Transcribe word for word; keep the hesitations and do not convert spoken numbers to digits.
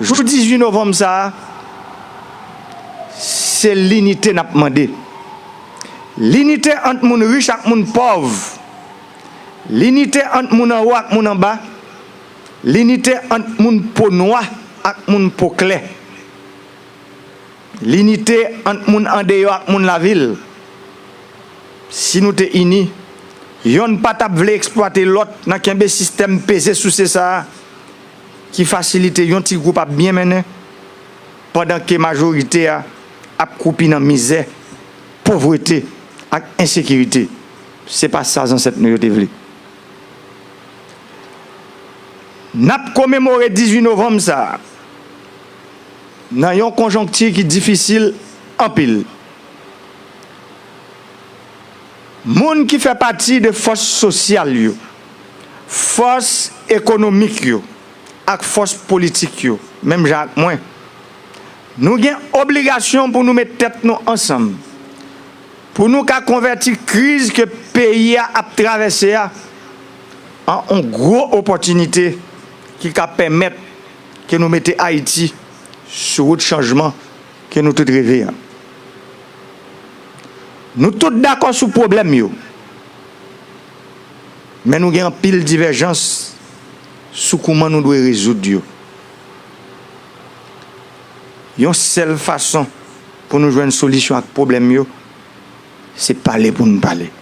Jou dizuit novanm sa a, se linite n ap mande. Linite ant moun rich ak moun pòv. Linite ant moun anwo ak moun anba. Linite ant moun po nwa ak moun po klè. Linite ant moun andeyò ak moun lavil. Si nou te ini, yonn pa t ap vle eksplwate lòt nan kenbe sistèm peze souse sa a ki fasilite yon ti gwoup ap byen mennen, pandan ke majorite a ap kwoupi nan mizè, povrete ak ensekirite. Se pa sa zansèt nou yo te vle. N ap komemore dizuit novanm sa a nan yon konjonkti ki difisil anpil. Moun ki fè pati de fòs sosyal yo, fòs ekonomik yo ak fòs politik yo, menm jan ak mwen, nou gen obligasyon pou nou met tèt nou ansanm, pou nou ka konvèti kriz ke peyi a ap travèse a an yon gwo opòtinite ki ka pèmèt ke nou mete Ayiti sou wout chanjman ke nou tout reve a. Nou tout dakò sou pwoblèm yo, men nou gen anpil divèjans sou kouman nou dwe rezoud yo. Yon sèl fason pou nou jwenn solisyon ak pwoblèm yo, se pale pou n pale.